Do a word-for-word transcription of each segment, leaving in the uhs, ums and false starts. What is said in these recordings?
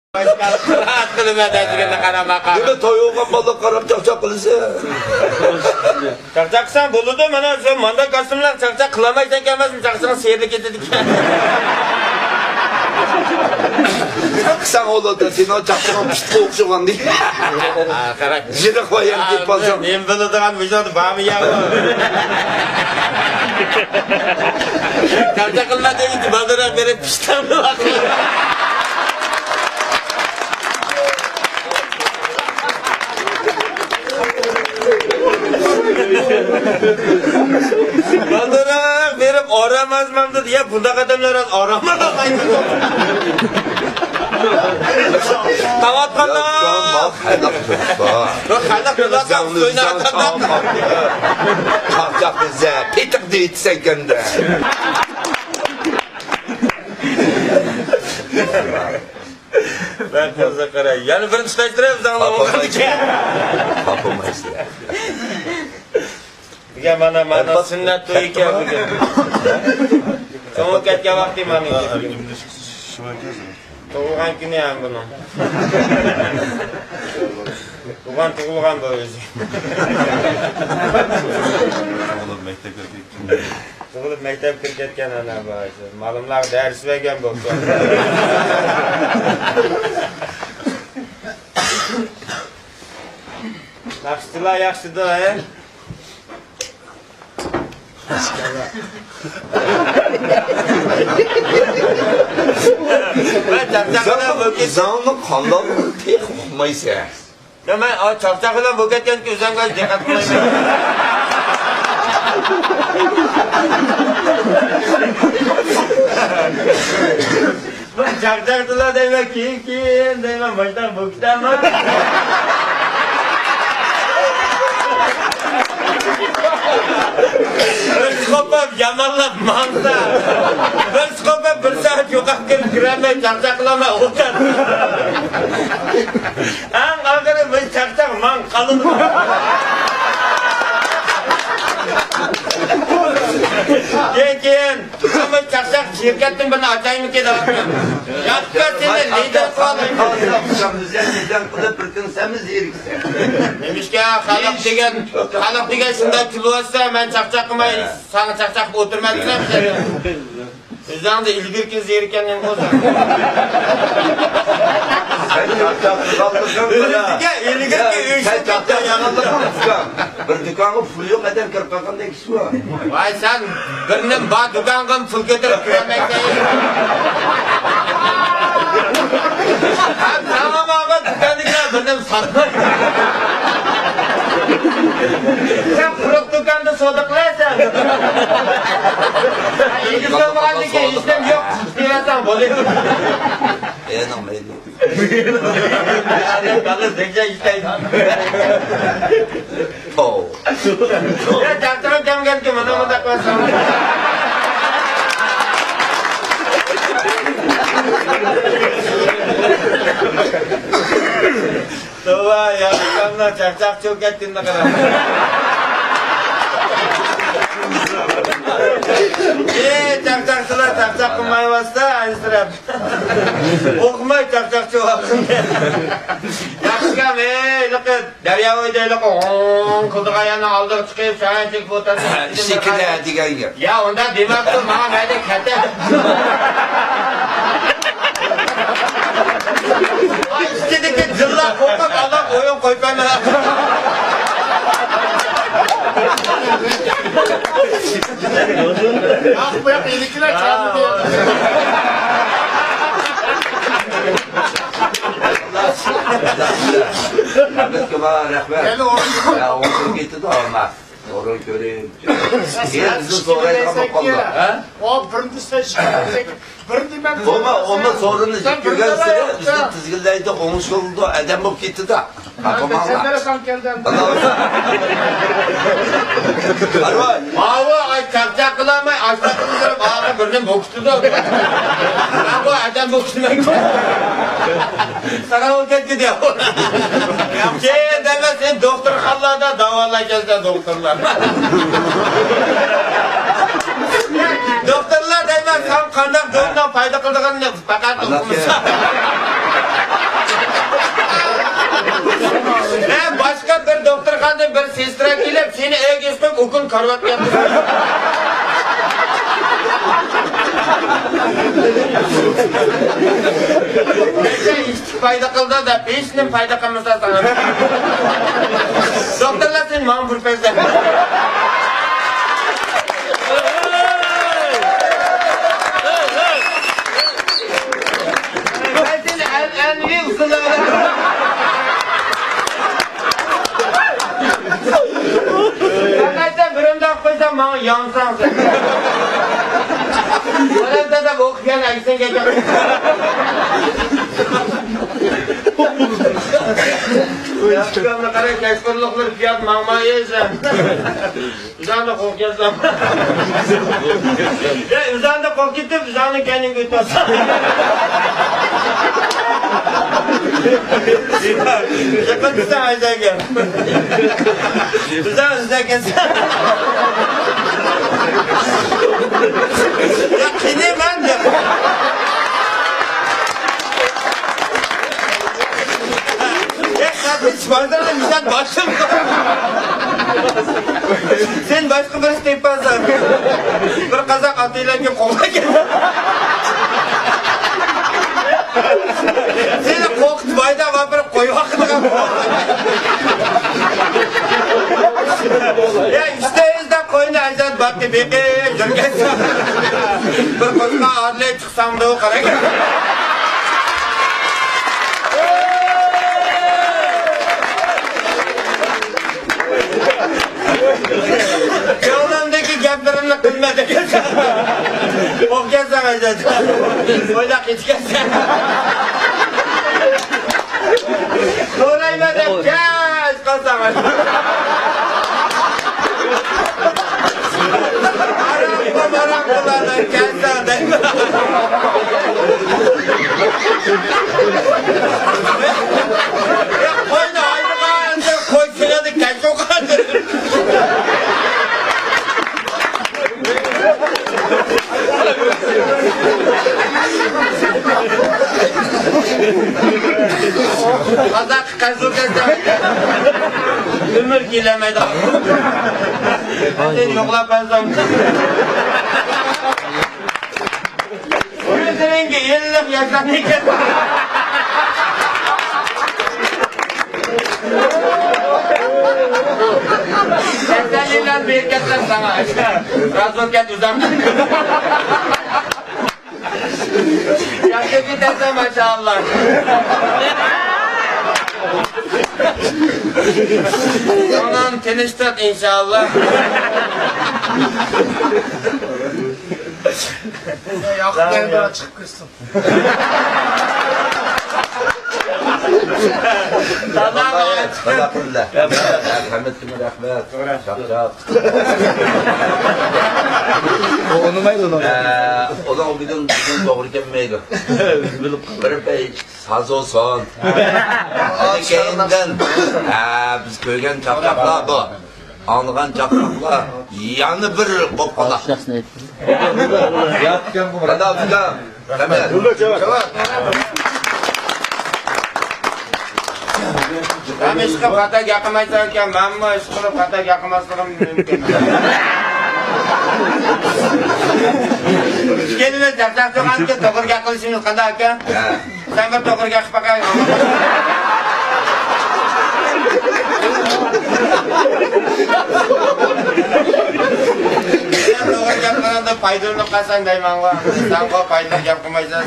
قىلىمەن دەيدىغىنىنى قارىماقا. نېمە توي بولغان بالىغا قاراپ چاقچاق قىلىسەن؟ چاقچاق قىلساڭ بولىدۇ، مانا سەن مانداق كاستيۇملار چاقچاق قىلالمايسەن ئەمەسمۇ، چاقچىقىڭ سىيرىلىپ كېتىدىكەن. قىلساڭ بولىدۇ، سېنىڭ چاقچىقىڭ پىتقا ئوخشىغان دېگەن. ھە، قاراڭ. يىرىق بايان كېلىپ قالساڭ. نېمە بىلىدىغان مۇشۇ يەردە بارمۇ يا ئۇ؟ چاقچاق قىلما دەيدۇ، بالدۇرراق بېرىپ پىشتاڭنى. بالدۇرراق بېرىپ ئارام ئازمامدۇ دېيە، بۇنداق ئادەملەر ئارام ئالالمايدۇ. تاۋاتقاندا. ياق، خەلق تۇرسا. ياق، خەلق تۇرسا، سۆيۈنە ئادەملەر. چاقچاق دېسە، پېتىق دېيىتسەن كەندە. بەك قىزىق قاراي. يەنە بىرىنچى تۇتاشتۇرىمىز، ئاڭلاپ بولغاندىكىن. تاپالمايسىلەر. بۈگۈن مانا، مانا سۈننەت تويى ئىكەن بۈگۈن. چوڭ كەتكەن ۋاقتى مانا بۈگۈن. تۇغۇلغان كۈنى ھەم بۇنىڭ. تۇغان تۇغۇلغان بۇ ئۆزى. تۇغۇلۇپ مەكتەپكە كىرگەن. تۇغۇلۇپ مەكتەپكە كىرىپ كەتكەن ئانا بۇ. مالىملارغا دەرس بەرگەن بولسا. ناخشىچىلار ياخشىدۇ، ھە؟ مەن چاقچاق بىلەن بولۇپ كەت- زاڭنى قانداق تېخى ئۇقمايسەن؟ يا، مەن، ئا، چاقچاق بىلەن بولۇپ كەتكەندىكىن ئۆزۈمگە دىققەت قىلمايمەن. مەن چاقچاقتىلا دەيمەن، كېيىن، كېيىن دەيمەن، ماشىناغا بوكۇتامەن. بىر سوپاپ يامانلاپ ماڭسا، بىر سوپاپ بىر سائەت يوقاپ كىرىپ كىرەلمەي چاقچاق قىلالماي ئولتۇر. ئەڭ ئاخىرى بىر چاقچاق ماڭ قالىدۇ. كېيىن، كېيىن. ئەمما چاقچاق شىركەتتىن بىرنى ئاچايمىكىن دەۋاتىمەن. ياققا سېنى لىدىر قىلىپ. نېمىشقا خەلق دېگەن، خەلق دېگەن شۇنداق كۈلۈۋاتسا، مەن چاقچاق قىلماي، ساڭا چاقچاق قىلىپ ئولتۇرىمەن دېسەم سەن. ئۆزۈڭدە ئىلگىرىكى زېرىكەن نېمە بولسا. سەن چاقچاق قىلغانلىقىڭ بىلەن. ئۆزىگە ئىلگىرىكى ئۆي سەن چاقچاق قىلغانلىقىڭ ئۇكام. بىر دۇكانغا پۇلى يوق ئادەم كىرىپ قالغاندەك ئىش بۇ. ۋاي سەن، بىرنىڭ بار دۇكانغا پۇل كۆتۈرۈپ كىرەلمەيسەن. ھەم ساڭا ماڭغان دۇكاندىكىلەر بىرنېمە ساتمايدۇ. سەن قۇرۇق دۇكاندا سودا قىلىسەن. ئىگىسى بولمىغاندىكىن ھېچنېمە يوق دېيىۋەرسەڭ بولىدۇ. ئېنىق مەيلى. تو. يا، چاقچىقىم كەلمىگەنكى مانا مۇنداق قىلسام. توۋا، يا، ئۇكامنىڭ چاقچاق چوكەتكىنىنى قارا. ئى، چاقچاقچىلار، چاقچاق قىلمايۋاتسا، ئەنسىرەپ. ئوقۇماي چاقچاقچى بولغىن. ياخشىكەن، ھېلىقى دەريا بويىدا ھېلىقى ھوڭ قىلىدىغان يەرنىڭ ئالدىغا چىقىپ، شايان چېكىپ ئولتۇرسا، ھە، ئىشىكىدە دېگەن گەپ. يا، ئۇنداق دېمەپتۇ، ماڭا مەيلى كەتە. ئاي، ئىچىدىكى جىنلار قورقۇپ، ئاللاپ ئويۇن قويۇپ بەرمە. ياق، بۇ ياق ئىلىكىلەر چاقىدى. ئەبەتكە بار، رەھمەت. يەنە ئورۇن. يا، ئورۇن كېتىدۇ، ئەمما. ئورۇن كۆرۈپ. كېيىن بىزنى سورايدىغان بولۇپ قالدى. ھە؟ ئۇ بىرىنچى سەن شىكايەت. بىرىنچى مەن بولما، ئۇنى سورۇننى كۆرگەنسېرى بىزنى تىزگىنلەيدۇ، ئوڭۇشلىدۇ، ئادەم بولۇپ كېتىدۇ. تاپىماڭلار. سەن بەرسەڭ كەلدىم. ئارۋاي. ماۋۇ ئاي چاقچاق قىلالماي، ئاشتاق قىلىپ يۈرۈپ، ئاغا بىرنى بوكۇتىدۇ. مەن بۇ ئادەم بوكۇتمايمەن. ساراڭ بولۇپ كەتتى دېيە. كېيىن دەيمەن، سېنى دوختۇرخانىلاردا داۋالايدىكەن دوختۇرلار. دوختۇرلار دەيمەن، ساڭا قانداق دورىنىڭ پايدا قىلىدىغىنىنى پەقەت ئۇقمىسا. سېسترا كېلىپ، سېنى ئەگىشتۈرۈپ، ئۇكىنى كارىۋاتقا ياتقۇزدى. پايدا قىلدى دەپ، ھېچنېمە پايدا قىلمىسا ساڭا. دوختۇرلار سېنى ماڭا بۇرۇپ بەرسە. مەن سېنى ئەنئەنىۋى ئۇسۇللاردا. پەقەت سەن بىر ئۇنداق قويساڭ، ماڭا يانساڭ سەن. بالام دادا، بۇ ئوقۇپ يەنە ئەگسەڭ كەتتىڭ. ياخشى، قارا، كەچقۇرۇنلۇقلىرى پىيادە ماڭمايسەن. ئۆزۈڭنى قوغۇپ كەلسەم. يا، ئۆزۈڭنى قوغۇپ كېتىپ، ئۆزۈڭنى كەينىڭگە ئۆتۈۋاتساڭ. يېقىن تۇرساڭ ئايزەگە. ئۆزۈڭ ئۆزۈڭ كەلسەڭ. يا، قېنى مەن دەپ. يا، قاتتىق باشلىدىم. سەن باشقا بىرسى تېپىپ بارساڭ، بىر قازاق ئاتىلارنى قوغلاپ كەلسە. سېنى قوقۇتۇپ ھايداپ ئاپىرىپ قويۇۋاتىدىغان. يا، ئۈستىدە قوينى ئەجداد باقتى بېقىپ يۈرگەن. بىر قوچقا ئادلەي چىقساڭدۇ قاراڭ. كۆڭلۈمدىكى گەپلىرىمنى قىلما دېگەن. ئوق كەلسەڭ ئەجداد. ئويلاپ كېتىكەنسەن. سورايمەن دەپ كەچ قالساڭ. ئارام بول، ئارام بول، ئارام كەلسەڭ دەيمەن. يا، قوينى ھايدىغان، قوي سېنىڭدە كەچ ئوقۇغان. قازاق قەزۇ كەلسەڭ. ئۆمۈر كېلەلمەيدۇ. سېنى يوقلاپ قالسام. ئۆزۈڭگە يىللىق ياشاپ كەت. تەسەللىلەر بېرىكەتلەر ساڭا. رازى بول كەت ئۆزۈڭ. ياخشى كېتەسەن، ماشائاللا. ئۇنىڭ تىنچ تۇت، ئىنشائاللا. ياقۇپ بەگ بىر چىقىپ كىرسۇن. سالام. ھەممىسىگە رەھمەت. چاقچاق. ئۇ ئۇنىمايدۇ ئۇنىڭ. ئە، ئۇنىڭ بۈگۈن، بۈگۈن توغرا كەلمەيدۇ. بىر پەي ساز بولسۇن. كەينىدىن، ئە، بىز كۆرگەن چاقچاقلار بۇ. ئاڭلىغان چاقچاقلار يەنە بىر بولۇپ قالا. قانداق ئۇكام؟ ھەم ئىشقىلىپ خاتا گەپ قىلمايسەن ئىكەن، مەنمۇ ئىشقىلىپ خاتا گەپ قىلماسلىقىم مۇمكىن. ئىككىمىز چاقچاق قىلغاندىكىن توغرا گەپ قىلىشىمىز قانداق ئىكەن؟ سەن بىر توغرا گەپ قىلىپ باقاي. سەن توغرا گەپ قىلغاندا پايدىلىنىپ قالساڭ دەيمەنغۇ. سەنغۇ پايدىلىق گەپ قىلمايسەن.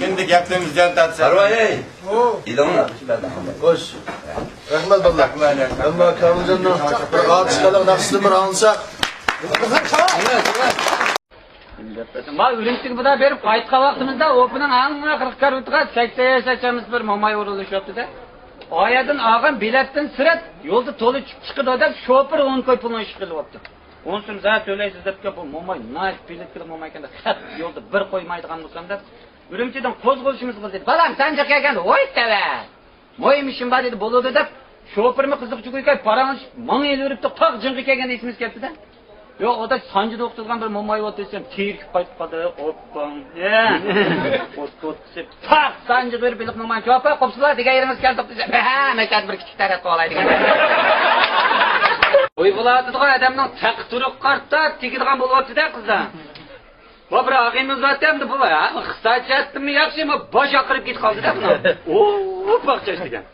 كۈندە گەپتىن زىيان تارتىسەن. ئەرۋاھ ئەي! ئېلىڭلار. خوش. رەھمەت باللا. ئەمما كامىلجاننىڭ بىر ئاتۇشكەنلىك ناخشىسىنى بىر ئاڭلىساق. ما ئۈرۈمچىگە بۇدا بېرىپ قايتقان ۋاقتىمىزدا ئوپىنىڭ ئەڭ ئاخىرقى كارۋىتىغا سەكسەن ياشاش چامىسى بىر موماي ئورۇنلىشىۋاپتۇ-دە. ئايەردىن ئالغان بېلەتتىن سىرت يولدا تولا چۈشۈپ چىقىدۇ دەپ شوپۇر ئون كوي پۇلنى ئىشقا ئېلىۋاپتۇ. ئۇنىڭ ئۈچۈن زادى تۆلەيسىز دەپتىكەن، بۇ موماي ناھايىتى پېلىتكىلىق موماي ئىكەن، خەت يولدا بىر قويمايدىغان بولسام دەپ ئۈرۈمچىدىن قوزغىلىشىمىز قىلدى. بالام سانجىغا كەلگەندە ۋاي تەۋە. مۇھىم ئىشىم بار دېدى، بولىدۇ دەپ، شوپۇرمۇ قىزىقچى كۈيكە پاراڭلىشىپ ماڭا ئېلىۋېرىپتۇ، تاغ جىڭغا كەلگەندە ئېسىمىزگە كەپتۇ-دە. يوق، ئۇدا سانجىدا ئولتۇرغان بىر موماي بولدى دېسەم، تېرىكىپ قايتىپ قالدى، ئوپپاڭ. ئوت، ئوت دېسەم، تاغ سانجىغا بېرىپ بېلىق موماي، جاپا قوپسىلا دېگەن يېرىڭىز كەلدۇق دېسەم، ھە، مەن بىر كىچىك تەرەت قىلالاي دېگەن. توي بولۇۋاتىدىغان ئادەمنىڭ تەقى تۇرۇققا قارىتا تېگىدىغان بولۇۋاپتۇ-دە، قىزلار. بۇ بىر ئاغىنىمىز بارتى، ئەمدى بۇ، ھە، ئىقتىسادىي جەھەتتىنمۇ ياخشى، ئەمما باش ئاقىرىپ كېتىپ قالدى-دە بۇنىڭ. ئوپاق چاچ دېگەن.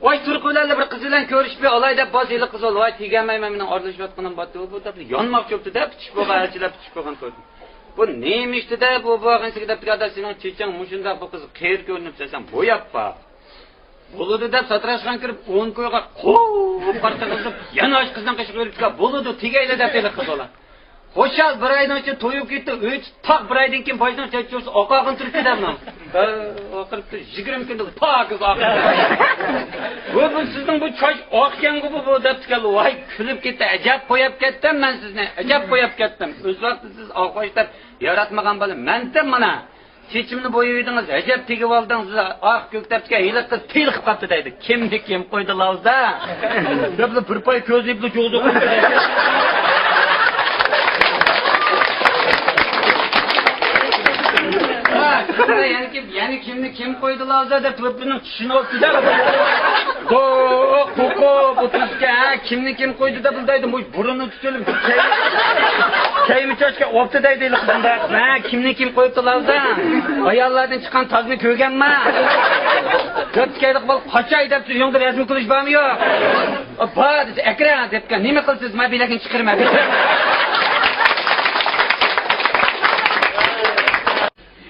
ۋاي، تۇرقى بىلەنلا بىر قىز بىلەن كۆرۈشۈپ ئالاي دەپ بارسا، ھېلىقى قىز، ۋاي، تېگەلمەيمەن، مېنىڭ ئارىلىشىۋاتقىنىم بارتى، ئۇ بۇ دەپ يانماقچى بوپتۇ-دە، پىچىش بولغان، ئەلچىلەر پىچىش بولغان تويدىن. بۇ نېمە ئىشتى-دە، بۇ، بۇ ئاغىنىسىگە دەپتىكەن، ئاداش، سېنىڭ چېچىڭ مۇشۇنداق، بۇ قىز قېرى كۆرۈنۈپ سەن بوياپ بار. بولىدۇ دەپ ساتىراشخانىغا كىرىپ، ئون كويغا قوپ قارىتىغۇزۇپ، يەنە ئاشۇ قىزنىڭ قېشىغا يۈرۈپ، بولىدۇ، تېگەيلى دەپ ھېلىقى قىز بالا. خۇشال بىر ئاينىڭ ئىچىدە توي بولۇپ كېتىپتۇ، ئۆيدە تاق بىر ئايدىن كېيىن باشنىڭ چاچ چۇۋىسى ئاقارغىلى تۇرۇپتۇ دەمنىڭ. ئاقىرىپتۇ، يىگىرمە كۈندە پاكىز ئاقىدۇ. بۇ، بۇ سىزنىڭ بۇ چاچ ئاقكەنغۇ بۇ، بۇ دەپتىكەن. ۋاي، كۈلۈپ كەتتى، ئەجەب قوياپ كەتتىم مەن سىزنى، ئەجەب قوياپ كەتتىم. ئۆز ۋاقتىدا سىز ئاق باش دەپ ياراتمىغان بالا مەنتىم مانا. چېچىمنى بويىۋىدىڭىز، ئەجەب تېگىۋالدىڭىز، ئاق كۆك دەپتىكەن، ھېلىقى قىز تېلىقىپ قاپتۇ دەيدۇ. كىمنى كىم قويدى لاۋزا؟ دەپلا بىر پاي كۆزى بىلەن جوزۇق. ھا، يەنە كىم، يەنە كىمنى كىم قويدى لاۋزا دەپ تۆپىنىڭ چىشىنى ئوپتۇ دەپ. قوقو، بۇ تۈزكە، ھە، كىمنى كىم قويدى دەپ بىلدەيدۇ. بۇ بۇرنى تۇتۇلۇپ، كەيمە چاچقا ئوپتۇ دەيدۇ قىزىمدا. ھە، كىمنى كىم قويۇپتۇ لاۋزا؟ ئاياللاردىن چىققان تازنى كۆرگەنما؟ دۆت كەيلىق بول، قاچاي دەپ، ئۆيۈڭدە رەسىم كۈلۈش بارمۇ يوق؟ بار دېسە، ئەكرەم دەپكەن، نېمە قىلىسىز، مەن بىلەكنى چىقىرىمەن.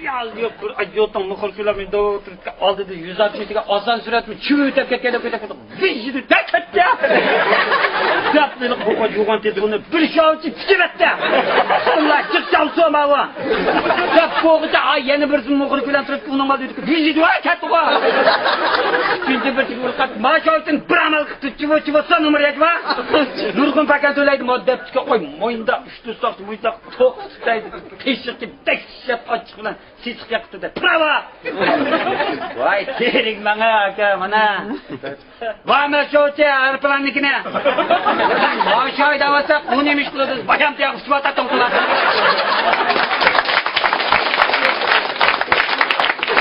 ياز يوق، بىر ئاجيوتنىڭ مۇخبىر كۆلەمىندە ئولتۇرۇپ، ئالدىدا يۈز ئاتمىش دېگەن ئاسان سۈرەتمۇ چىۋىۋېتىپ كەتكەندەك كېتىپ، ۋىژژىدە دەكەتتە. دەپ، بۇ يوغان تېلېفوننى بىر شاۋچى تىكىۋەتتى. ئاللا، چىقسام سوماۋا. دەپ بولغۇچە، ئاي، يەنە بىرسى مۇخبىر بىلەن تۇرۇپ، ئۇنىڭ ئالدىدا ۋىژژىدە كەتتىغۇ. ئۈچىنچى بىر چىۋىرقاپ، ما شاۋچىنى بىر ئامال قىپتۇ، چىۋا، چىۋا، سان نومۇر يەجۋا. نۇرغۇن پاكان تۆلەيدۇ، مۇددەتكە قوي، موينىدا ئۈچ تۆت ساقچى، موينىدا توققۇز دەيدۇ. قېشىقى دەھشەت ئاچچىق بىلەن سېسىق ياقىتىدا پىراۋا! ۋاي، تېرىك ماڭا، ئاكا، مانا. ۋاي، مەن شۇچى ئايروپىلاننىڭكىنى. ماۋۇ شاي دەۋاتساق، ئۇ نېمە ئىش قىلىدۇ؟ بايام تېياق ئۇچۇۋاتاتتىڭ قۇلاق.